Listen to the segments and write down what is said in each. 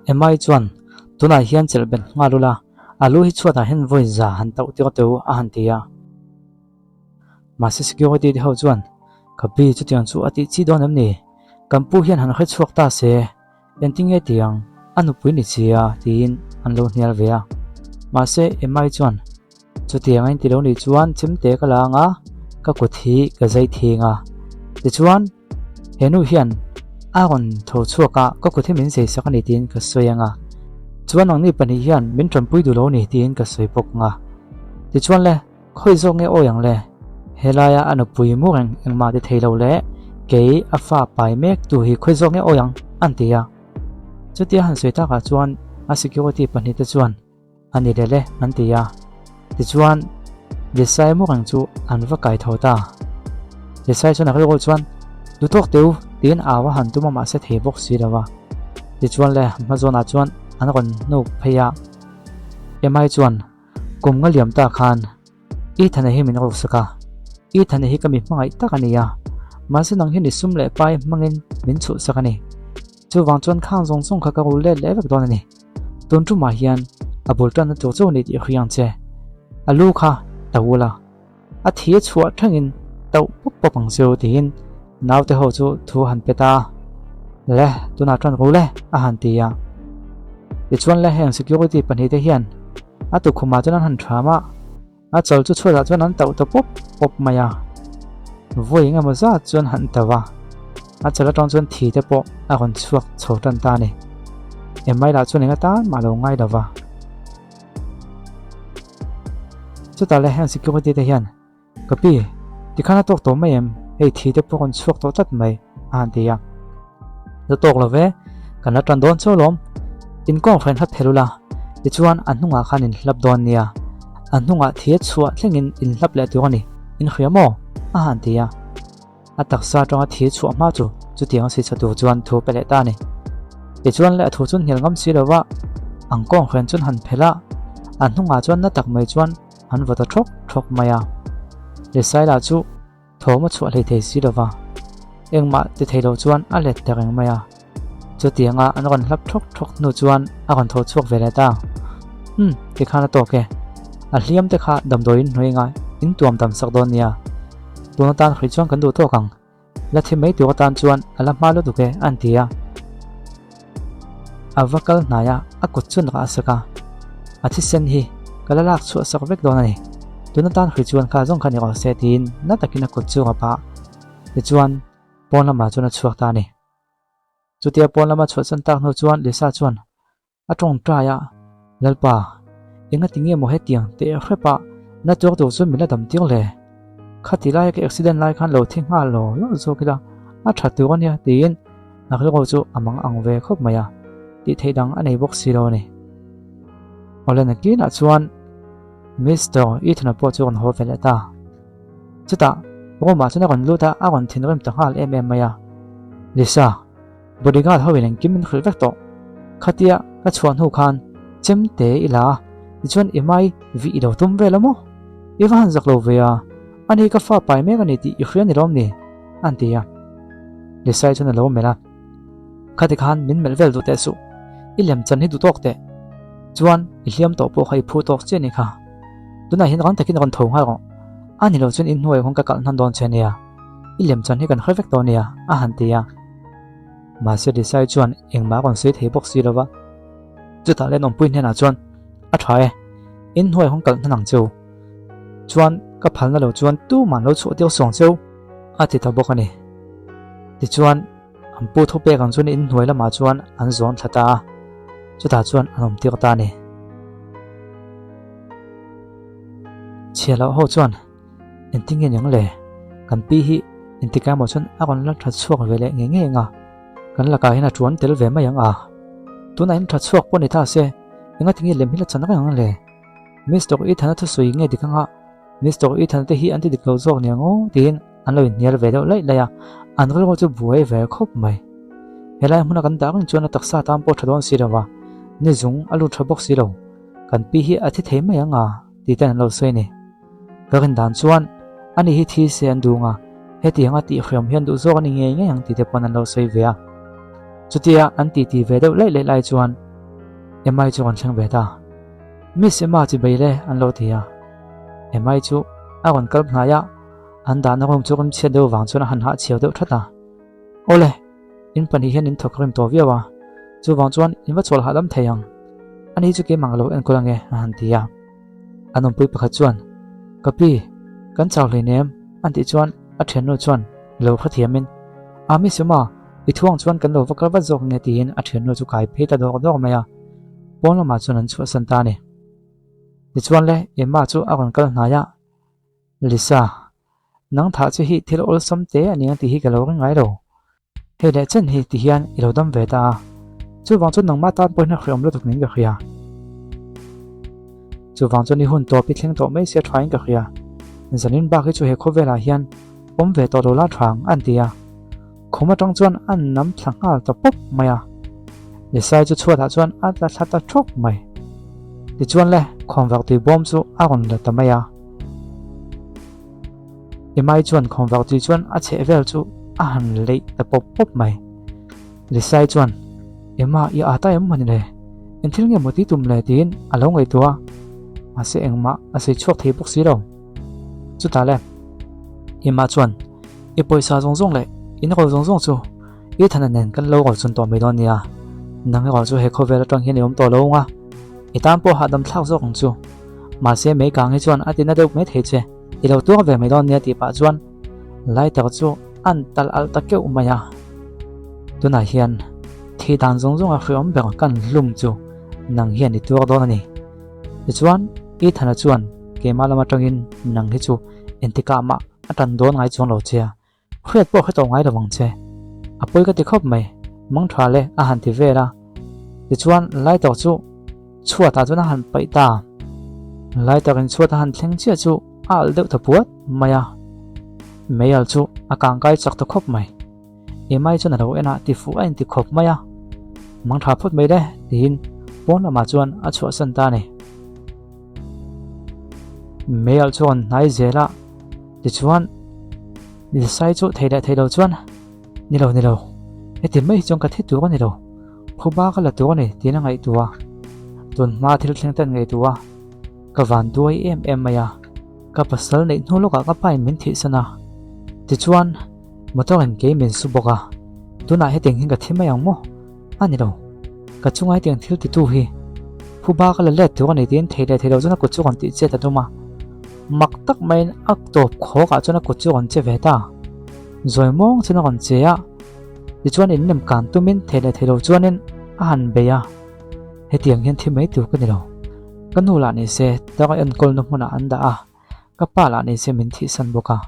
Emma-i chuan, Tunah hian chelh bet nghal ula, a lu hi chhuatah hian vawi za han tauh tir teh u, a han ti a. Mahse security te ho chuan, Ka pi, chutiang chu a tih chi dawn em ni? Kan pu hian han hre chhuak ta se, engtinge tiang a nupui ni chia? tiin an lo hnial ve a. Mahse Emma-i chuan, Chutiang a inti lo nih chuan chemte ka la ang a, ka kut hi ka zai thing a. Tichuan, he nu hian a rawn tho chhuak a, ka kut hi min zai sak a ni tiin ka sawi ang a. Chuan nangni pahnih hian min tanpui duh lo ni tiin ka sawi bawk ang a. Tichuan le, khawi zawk nge awi ang le? Helaia a nupui mu reng engmah ti thei lo leh kei a fa pai mek tu hi khawi zawk nge awi ang? an ti a. Chutia han sawi takah chuan a security pahnihte chuan, A ni leh le, an ti a. Tichuan, Desai mu reng chu an va kai tho ta. Desai chuan a rilru chuan, Du tawk teh u, tiin au a han tum a mahse thei bawk si lo va. Tichuan le, hma zawnah chuan an rawn hnuk phei a. Emai chuan, Kum nga liam ta khan, Ethan-a hi min ruksak a. Ethan-a hi ka mi hmangaih tak a ni a, mahse nang hian i sum leh pai hmangin min chhuhsak a ni. Chuvang chuan khang zawng zawng kha ka rul let leh vek dawn a ni. Tun tumah hian a bul tanna tur chu ni tih hriang che. A lu kha ta ul a, a thi a chhuah thlengin tauh pawp pawp ang chu tiin naute ho chu thu a han pe ta a. Le, tunah chuan rul e, a han ti a. Tichuan le heng security pahnihte hian a tukhumah chuan an han ṭham a, a chawl chu chhuatah chuan an tauh ta pawp pawp mai a. Vawi eng emaw zat chuan han tauh a, a chawl atang chuan thi te pawh a rawn chhuak chho tan ta a ni. Emai lah chuan eng atan mah lo ngai lo va. Chutah le heng security te hian Ka pi, tikhan a tawk tawh mai em? Hei thi te pawh rawn chhuak tawh tlat mai, a han ti a. La tawk lo ve, kan la tan dawn chauh lawm. In kawng hran hlat phel ula, tichuan a hnungah khan in hlap dawn nia. A hnungah thi a chhuah thlengin in hlap leh tur a ni, in hria maw? a han ti a. A taksa atanga thi chhuah hma chu chutiang a sichha tur chuan thu pe leh ta a ni. Tichuan leh a thu chu hnial ngam si lova, ang kawng hran chuan han phelh a, a hnungah chuan na tak mai chuan an vaw ta thawk thawk mai a. Lesaila chu thawm a chhuah hlei thei si lova, engmah ti thei lo chuan a let ta reng mai a. Chutianga an rawn hlap thawk thawk hnu chuan a rawn tho chhuak ve leh ta. Umm, tikhan a tawk e. A hliam te kha damdawiin hnuai ngai in tuam dam sak dawn nia. Tun atan hrui chuan kan duh tawk ang. La thi mai tur atan chuan a la hma lutuk e, an ti a. A va kal hnai a, a kut chu rah sak a. A thisen hi ka la lak chhuah sak vek dawn a ni. Tun atan hrui chuan kha zawng kha ni rawh se tiin na takin a kut chu a pah. Tichuan, pawn lamah chuan a chhuak ta a ni. Chutia pawn lama chhuahsan tak hnu chuan Lisa chuan a tawngtai a, Lalpa, engati nge maw hetiang teh hrep a na tuar tur chuan min la dam tir le? Khati laia ka accident lai khan lo thi nghal lo lo zawk ila a tha tur ania tiin a rilru chu a mang ang ve khawp mai a, tih theih dang a nei bawk si lo a ni. Awle nakinah chuan Mister Ethan-a pawh chu a rawn haw ve leh ta. Chutah room-ah chuan a rawn lut a, a rawn thinrim ta nghal em em mai a. Lisa, bodyguard ho in engkim min hrilh vek tawh. Khatia ka chhuah hnu khan chem te i la a, tichuan i mai vih i lo tum vel a maw? I va han zak lo ve a, ani ka fa pai mek a ni tih i hria ni lawm ni? a ti a. Lisa-i chuan a lo melh a, Khati khan min melh vel duh teh suh, i lem chan hi duh tawk teh. Chuan i hliam tawh pawh kha i phu tawk chiah a nih kha. Tunah hian rang takin rawn tho nghal rawh. A ni lo chuan in hnuai hun ka kalh hnan dawn che nia. I lem chuan hi kan hre vek tawh nia, a han ti a. Mahse Desai chuan engmah a rawn sawi thei bawk si lo va. Chutah len awmpui hnenah chuan, A tha e, in hnuai hun kalh hnan ang cheu. Chuan ka phalna lo chuan tuman lo chhuah tir suang cheu, a ti ta bawk a ni. Tichuan an pu thupek ang chuan in hnuai lamah chuan an zawn thla ta a, chutah chuan an awm tir ta a ni. Chhia loh ho chuan engtin nge niang le, kan pi hi engtikah emaw chuan a rawn la tha chhuak ve leh ngei ngei ang a, kan lakah hian a tuan tel ve mai ang a, tunah hian tha chhuak pawh ni ta se engati nge lem hi la chan reng ang le, Mister Ethan-a thusawi nge dik anga Mister Ethan-a te hi an ti dik lo zawk niang aw tiin an lo inhnial ve deuh laih laih a, an rilru chu buai ve khawp mai. Helai hmuna kan dah reng chuan a taksa tan pawh tha dawn si lo va, ni zung a lut tha bawk si lo. Kan pi hi a thi thei mai ang a, tih ten an lo sawi a ni. Ka rin dan chuan ani hi thi se an duh ang a, hetiang a tihhriam hian duh zawk a ni ngei ngei ang tih te pawn an lo sawi ve a. Chutia an titi ve deuh laih laih lai chuan. Emma-i chu rawn thleng ve ta. Miss Emma chi bei le an lo ti a. Emma-i chu a rawn kal hnai a, an dahna room chu rim chhiat deuh vang chuan a han hahchhiau deuh that a. Awle, in pahnih hian in thawk rim tawh viau a, chuvang chuan in va chawl hahdam thei ang. Ani chu keimah ka lo enkawl ange a han ti a. An awmpui pakhat chuan, Ka pi, kan chau hleinem an tih chuan a thiannu chuan lo hrethiamin, A Miss Emma, i thuang chuan kan lo va kal vat zawk nge tiin a thiannu chu kai phei ta dawk dawk mai a. Pawn lamah chuan an chhuahsan ta a ni. Tichuan le, Emma chu a rawn kal hnai a, Lisa, nang thah che hi thil awlsam te a ni ang tih hi ka lo ring ngai lo. Hei leh chen hi ti hian i lo dam ve ta a, chuvang chuan nangmah tan pawhin a hriawm lutuk niin ka hria. Chuvang chuan i hun tawp i thleng tawh mai sia thain ka hria. Zanin bak hi chu he khawvelah hian awm ve tawh lo la thang an ti a. Khum atang chuan an nam thla nghal ta pawp mai a. Lesai chu chhuatah chuan a tla thla ta thawk mai. Tichuan le, khawnvak tui bawm chu a rawn la ta mai a. Emai chuan khawnvak tui chuan a chheh vel chu a han leih ta pawp pawp mai. Lesai chuan, Emma, i ata em mawni le? Eng thil nge maw ti tum le? tiin a lo ngaihtuah a. Mahse engmah a sawi chhuak thei bawk si lo. Chutah le, Emma chuan, I pawisa zawng zawng leh in ro zawng zawng chu i thana nen kan lo ro chun tawh mai dawn nia. Nang erawh chu he khawvel atang hian i awm tawh lo ang a, i tan pawh hahdam thlak zawk ang chu. Mahse mei kang hi chuan a tina deuh mai thei che, i lo tuar ve mai dawn nia tih pah chuan lighter chu an tal alh ta keuh mai a. Tunah hian thih dan zawng zawng a hriawm ber kan hlum chu nang hian i tuar dawn a ni. Tichuan i thana chuan keimah lam atangin nang hi chu engtikah mah A tan dawn ngai chuang lo che a, hriat pawh hre tawh ngai lo ang che. A pawi ka ti khawp mai, mang tha le a han ti vel a. Tichuan Lighter chu chhuatah chuan a han paih ta. Lighter in chhuat a han thleng chiah chu a alh deuh ta puat mai a. Meial chu a kangkai chak ta khawp mai. Emai chuan a lo en a, ti fuh a inti khawp mai a. Mang tha phawt mai le tiin pawn lamah chuan a chhuahsan ta a ni. Meialh chu an hnai zel a, tichuan Lisai chu thei leh thei lo chuan Ni lo ni lo, heti mai hi chuan ka thi tur a ni lo, phuba ka la tur a ni tiin a ngaihtuah a, tun hma thil thleng te an ngaihtuah a, ka van duai em em mai a, ka pasal neih hnu lawkah ka pain min thihsan a, tichuan motor in kei min su bawk a, tunah hetiang hian ka thi mai ang maw? A ni lo. Ka chunga hetiang thil titu hi phuba ka la let tur a ni tiin thei leh thei lo chuan a kut chu rawn tih chet a tum a. Mak tak maiin a tawp khawkah chuan a kut chu rawn che ve ta. Zawi mawng chuan a rawn che a, tichuan in nem kan tumin thei leh thei lo chuanin a han bei a. Hetiang hian thi mai tur ka ni lo. Ka nu lah ni se tar enkawlna hmunah an dah a, ka pa lah ni se min thihsan bawk a.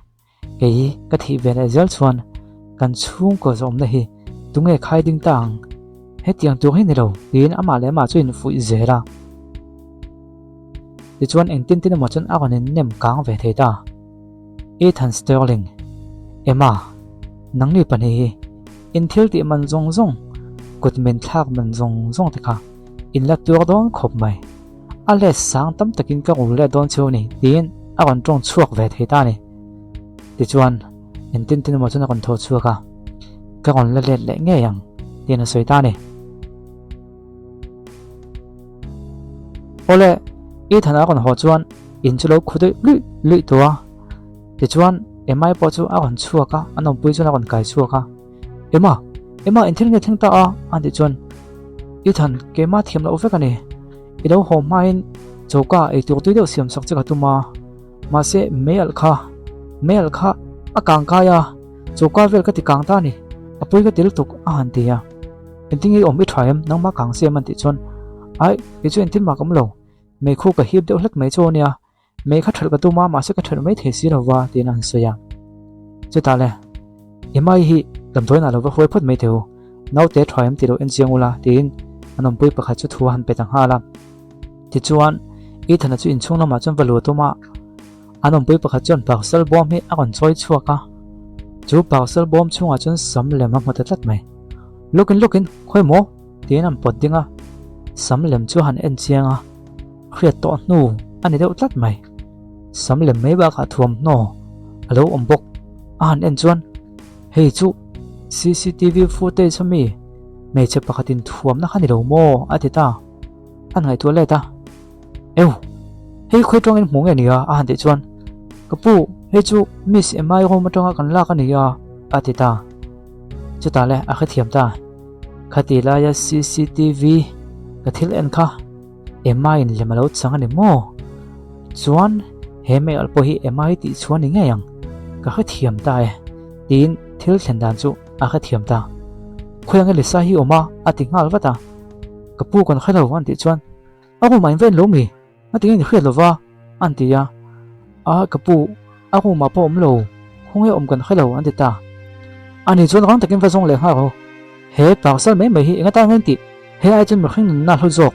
Kei ka thih ve leh zel chuan kan chhungkaw zawmna hi tunge khai ding ta ang? Hetiang tur hi ni lo tiin amah leh amah chu infuih zel a. Tichuan engtin tin emaw chuan a rawn innem kang ve thei ta. Ethan Sterling, Emma, nangni pahnih hi in thil tih man zawng zawng, kut min thlak man zawng zawng te kha in la tuar dawn khawp mai. A let sang tam takin ka rul let dawn cheu a ni tiin a rawn tawng chhuak ve thei ta a ni. Tichuan, engtin tin emaw chuan a rawn thaw chhuak a, ka rawn la let leh ngei ang tiin a sawi ta a ni. Awle, Ethan a rawn haw chuan in chu lo khu deuh luih luih tawh a. Tichuan, Emma-i pawh chu a rawn chhuak a, an awmpui chuan a rawn kai chhuak a. Emma, Emma engthil nge thleng ta a? a tih chuan Ethan, keimah thiam loh vek a ni. I lo haw hmain choka ei tur tui deuh siam sak che ka tum a, mahse mei alh kha, mei alh kha a kang kai a, choka vel ka ti kang ta a ni, a pawi ka ti lutuk a han ti a. Engtin nge i awm i tha em? Nangmah kang siam an tih chuan Ai, kei chu engtin mah ka awm lo, meikhu ka hip deuh hlek mai chu a nia, Mei kha ṭhelh ka tum a, mahse ka ṭhelh mai thei si lo va, tiin a han sawi a. Chutah le, Emma-i hi damdawiin ah lo va huai phawt mai teh u, naute ṭha em tih lo en chiang ula, tiin an awmpui pakhat chu thu a han pe ta nghal a. Tichuan, Ethan-a chu inchhung lamah chuan va luh a tum a, an awmpui pakhat chuan parcel bawm hi a rawn chawi chhuak a. Chu parcel bawm chhungah chuan sam lem a hmu ta tlat mai. Lawkin lawkin, khawi maw? tiin an pawt ding a, sam lem chu a han en chiang a. Hriat tawh hnu a ni deuh tlat mai. Sam lem mai bakah thuamhnaw a lo awm bawk. A han en chuan hei chu cctv footage a mi hmeichhe pakhatin thuamna kha ni lo maw a ti ta. A ngaihtuah let a, Eu! Hei khawi tawngin hmu nge nia? a han tih chuan, Ka pu, hei chu Miss Emma-i room atanga kan lak a ni a, a ti ta. Chutah le a hrethiam ta. Khati laia cctv ka thil en kha Emma-in lem a lo chang a ni maw? Chuan he meialh pawh hi Emma-i tih chhuah a ni ngei ang, ka hrethiam ta e, tiin thil thlen dan chu a hrethiam ta. Khawi ange Lisa hi awm a? a ti nghal vat a. Ka pu kan hre lo an tih chuan a room ah in va en lo mi? A ti nge ni hriat lo va an ti a. A ka pu a room ah pawh awm lo khawnge awm kan hre lo an ti ta. Ani chuan rang takin va zawng leh nghal rawh. He parcel mai mai hi eng atan nge an tih? He ai chuan mihring nunna hlu zawk.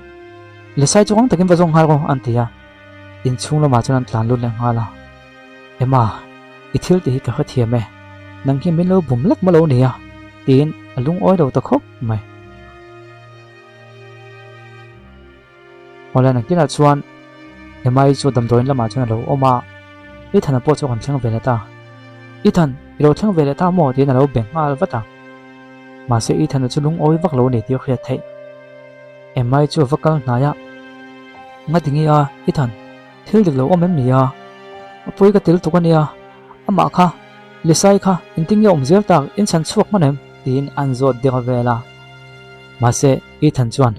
Lesai chu rang takin va zawng nghal rawh an ti a. Inchhung lamah chuan an tlan lut leh nghal a. Emma, i thil tih hi ka hrethiam e, nang hi min lo bum lek maw lo nia, tiin a lungawi lo ta khawp mai. Awle nakinah chuan Emma-i chu damdawiin lamah chuan a lo awm a, Ethan-a pawh chu a rawn thleng ve leh ta. Ethan, i lo thleng ve leh ta maw? tiin a lo be nghal vat a. Mahse Ethan-a chu lungawi vak lo a ni tih a hriat theih. Emma-i chu a va kal hnai a, Nga ti nge a, Ethan? Thil dik lo awm em ni a? A pawi ka tel tuk a nia, amah kha, Lisai kha engtin nge awm zel tak, in chhan chhuak hman em? tiin an zawt deuh vel a. Mahse, Ethan chuan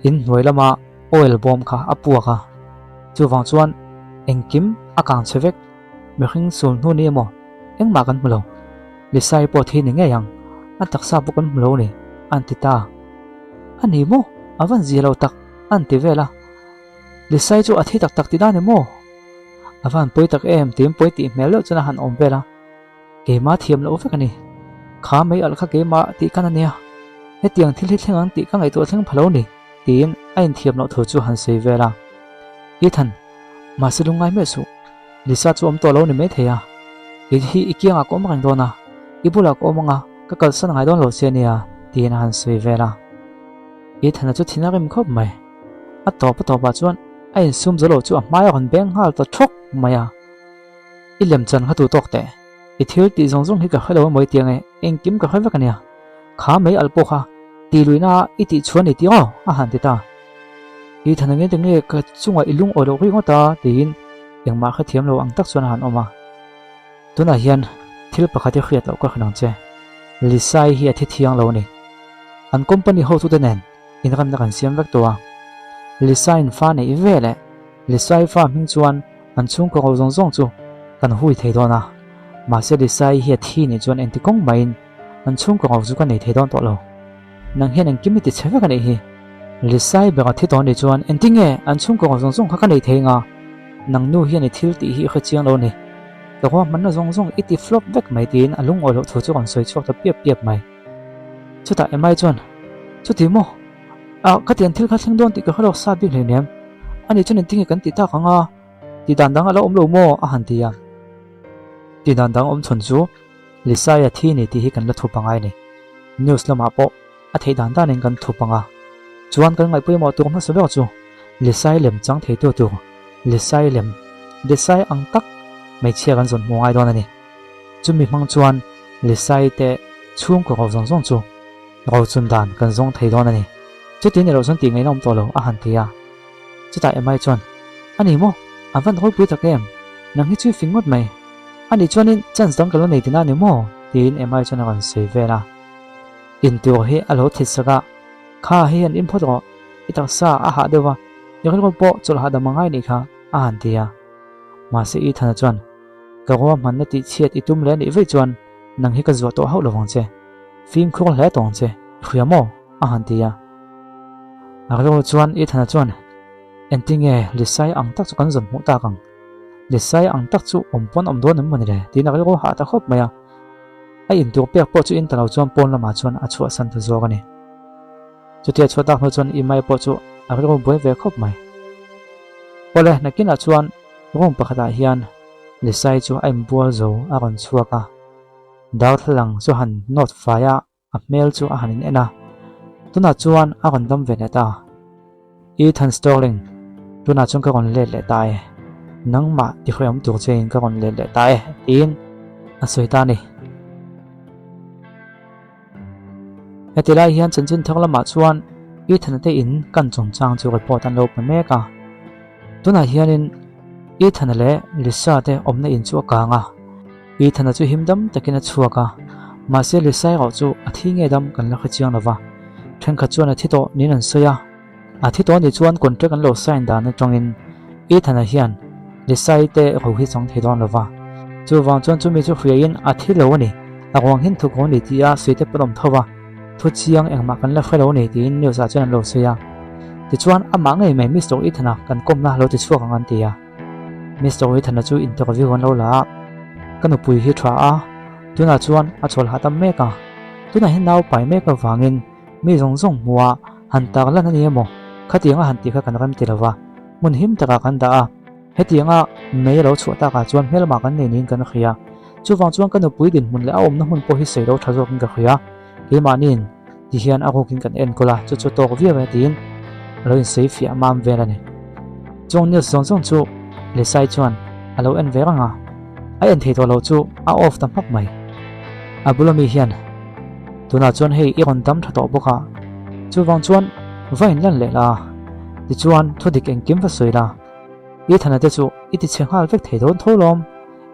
in hnuai lama oil bawm kha a puak a, chuvang chuan engkim a kang chhe vek, mihring sul hnu ni emaw engmah kan hmu lo, Lisai pawh thi ni ngei ang, a taksa pawh kan hmu lo ni, an ti ta. A ni maw? A van zia lo tak, an ti vel a. Lisai chu a thi tak tak ti dan em aw? A van pawi tak em tiin pawi tih hmel deuh chuan a han awm vel a, keimah thiam loh vek a ni. Kha mei alh kha keimah tih khan a nia, hetiang thil hi thleng ang tih ka ngaihtuah thleng pha lo ni tiin a inthiam loh thu chu han sawi vel a. Ethan, mahse lungngai miah suh, Lisa chu awm tawh lo ni maithei a, kei hi i kiangah ka awm reng dawn a, i bulah ka awm ang a, ka kalsan ngai dawn lo che nia tiin a han sawi vel a. Ethan-a chu thin a rim khawp mai. A tawp a tawpah chuan a insum zo lo chu a hmai a rawn beng nghal ta thawk mai a. I lem chan kha tu tawk teh. I thil tih zawng zawng hi ka hre lo emaw i ti ange, engkim ka hre vek ania. Kha mei alh pawh kha ti luihna ah i tih chhuah a ni tih aw a han ti ta. I than angin tinge ka chungah i lungawi loh rih ngawt a tiin engmah hrethiam lo ang tak chuan a han awm a. Tunah hian thil pakhat i hriat loh ka hre ang che. Lisai hi a thi thiang lo a ni. An company hotute nen inremna kan siam vek tawh a. Lisaiin fa neih ve leh Lisai fa hming chuan an chhungkaw ro zawng zawng chu kan hui thei dawn a. Mahse Lisai hi a thi nih chuan engti kawng maiin an chhungkaw ro chu ka nei thei dawn tawh lo. Nang hian engkim i ti chhe vek a nih hi. Lisai ber a thi tawh nih chuan engti nge an chhungkaw ro zawng zawng kha ka nei thei nga? Nang nu hian i thil tih hi i hre chiang lo a ni. Ka ruahmanna zawng zawng i ti flop vek mai tiin a lungawi loh thu chu rawn sawi chhuak ta piap piap mai. Chutah Emai chuan, Chuti maw? Ah, khatiang thil kha thleng dawn tih ka hre lawk sa bik hleinem. Ani chuan engtinge kan tih tak ang a? Tih dan dang a lo awm lo maw? a han ti a. Tih dan dang awm chhawn chu Lisai-a thi ni tih hi kan la thup angai a ni. News lamah pawh a theih dan danin kan thup ang a. Chuan kan ngaihpawimawh tur hmasa ber chu Lisai lem chang theitu tur Lisai lem, Lisai ang tak hmeichhia kan zawn hmu ngai dawn a ni. Chumi hmang chuan Lisai te chhungkaw ro zawng zawng chu rochun dan kan zawng thei dawn a ni. Chuti ni loh chuan tih ngaihna awm tawh lo a han ti a. Chutah Emai chuan, A ni maw? A van ropui tak em? Nang hi chu i fing ngawt mai. A nih chuanin chance dang ka lo nei tina a ni maw? tiin Emai chuan a rawn sawi vel a. Intur hi a lo thit sak a, Kha hei han in phawt rawh, i taksa a hah deuh va, i rilru pawh chawlh hahdam a ngai nih kha, a han ti a. Mahse Ethana chuan, Ka ruahmanna tih chhiat i tum leh nih veih chuan nang hi ka zuah tawh hauh lo vang che. Fimkhur hle tawh ang che, i hria maw? a han ti a. A rilru chuan Ethana chuan, Engtinge Lisai ang tak chu kan zawn hmuh tak ang? Lisai ang tak chu awm pawn awm dawn em maw ni le? tiin a rilru hah ta khawp mai a. A intur pek pawh chu in ta lo chuan pawn lamah chuan a chhuahsan ta zawk a ni. Chutia chhuah tak hnu chuan Imai pawh chu a rilru buai ve khawp mai. Awle, nakinah chuan room pakhatah hian Lisai chu a inbual zo a rawn chhuak a, darthlalang chu han nawt fai a, a hmel chu a han in en a. Tunah chuan a rawn dam ve leh ta. Ethan Sterling, tunah chuan ka rawn let leh ta e. Nangmah tihhreawm tur chein ka rawn let leh ta e, tiin a sawi ta a ni. Heti lai hian chanchin thar lamah chuan. Ethan-a te in kan chungchang chu report an lo pe mek a. Tunah hianin Ethan-a leh Lisa te awmna in chu a kang a. Ethan-a chu him dam takin a chhuak a, mahse Lisa erawh chu a thi nge dam kan la hre chiang lo va. Thenkhat chuan a thi tawh niin an sawi a. A thi tawh anih chuan contract an lo sign dan atangin Ethan-a hian Lisa-i te ro hi chang thei dawn lo va. Chuvang chuan chumi chu hriaiin a thi lo a ni, a ruang hin thuk ro ni tia sawi te pawh an awm tho va, thu chiang engmah kan la hre lo a ni tiin news ah chuan an lo sawi a. Tichuan amah ngei mai Mister Ethan-a kan kawmna lo ti chhuak ang an ti a. Mister Ethan-a chu interview an lo la a, Ka nupui hi tha a, tunah chuan a chawl hahdam mek a, tunah hian nau pai mek avangin Mi zawng zawng hmuha han tak lan a ni emaw? Khatianga han tih kha kan rem ti lo va, hmun him takah kan dah a. Hetianga mei a lo chhuah takah chuan hmelmah kan nei niin kan hria. Chuvang chuan ka nupui dinhmun leh a awmna hmun pawh hi sawi lo tha zawkin ka hria. Keimahniin ti hian a rukin kan enkawl a, chu chu tawk viau e tiin a lo insawi fiah mam vel a ni. Chung news zawng zawng chu Lesai chuan a lo en ve reng a, a en thei tawh lo chu a off ta hmak mai. A bula mi hian. Tunah chuan hei i rawn dam tha tawh bawk a, chuvang chuan va in lan leh la, tichuan thu dik engkim va sawi la, i thana te chu i ti chhe nghal vek thei dawn tho lawm,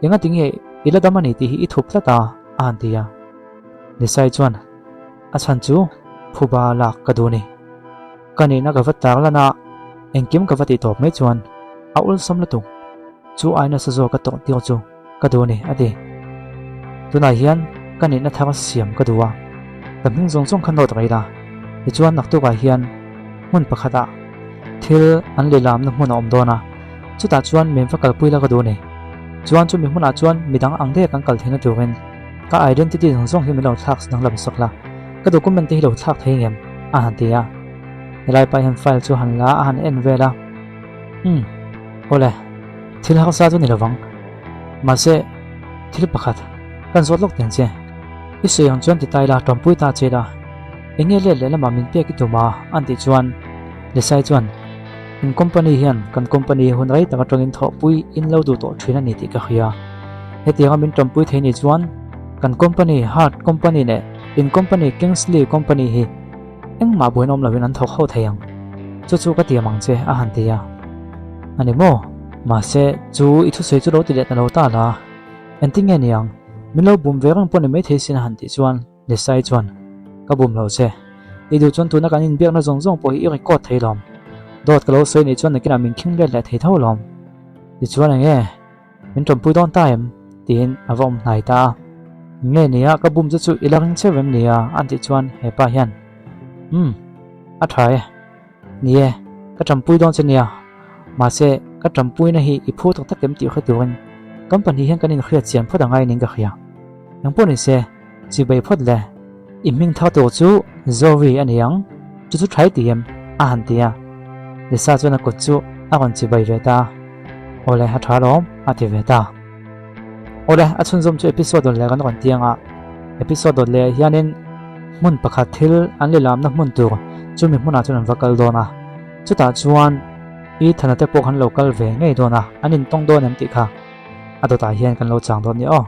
enga tinge i la dam a ni tih hi i thup tlat a, a han ti a. Nisai chuan a chhan chu phuba lak ka duh a ni. Ka nihna ka va tar lan a, engkim ka va tih tawp mai chuan a awlsam lutuk, chu ai nasa zawk a tawh tir chu. Ka duh a ni, a ti. Tunah hian ka nihna thar siam ka duh a, ka hming zawng zawng kha note rei la. Tichuan naktukah hian hmun pakhatah thil an lehlamna hmun a awm dawn a, chutah chuan min va kalpui la ka duh a ni. Chuan chumi hmunah chuan midang ang daih kan kal theihna turin ka identity zawng zawng hi min lo thlak danglam sak la, ka document te hi lo thlak thei ngem? a han ti a. Helai pah hian file chu a han la a, a han en vel a. Umm, awle, thil harsa chu ni lovang. Mahse, thil pakhat kan zawt lawk teng che. I sawi ang chuan ti ta ila, tawmpui ta che ila, eng nge let leh lamah min pek i tum a? an tih chuan Lesai chuan, In company hian kan company hun rei tak atangin thawhpui in lo duh tawh thin a ni tih ka hria. Hetianga min tawmpui thei ni chuan kan company Hart Company leh in company Kingsley Company hi Engmah buaina awm lovin an thawk ho thei ang. Chu chu ka tiam ang che, a han ti a. A ni maw? Mahse, chu i thusawi chu lo ti leh ta lo ta la. Engtin nge ni ang? Min lo bum ve reng pawh ni maithei sin a han tih chuan Lesai chuan, Ka bum lo che. I duh chuan tuna kan inbiakna zawng zawng pawh hi i record thei lawm. Dawt ka lo sawi nih chuan nakinah min khing let leh thei tho lawm. Tichuan eng nge? Min tawmpui dawn ta em? tiin a va awm hnai ta a. Nge nia ka bum chu chu i la ring cheu em nia? an tih chuan he pa hian, Umm, a tha e. Ni e, ka tawmpui dawn che nia. Mahse, ka tawmpuina hi i phu tak tak em tih hre turin company hian kan inhriat chian phawt angai ning ka hria. Engpawh ni se, Chibei phawt le, i hming thar tur chu Zoe a ni ang, chu chu thlai ti em? a han ti a. Lisa chuan a kut chu a rawn chibei ve ta a, Awle a tha lawm a ti ve ta. Awle a chhunzawm chu episode dawt leh kan rawn ti ang a, episode dawt leh ah hianin hmun pakhat thil an lilamna hmun tur chumi hmunah chuan an va kal dawn a, chutah chuan Ethan-a te pawh khan lo kal ve ngei dawn a, an intawng dawn em tih kha a dawtah hian kan lo chang dawn nia aw.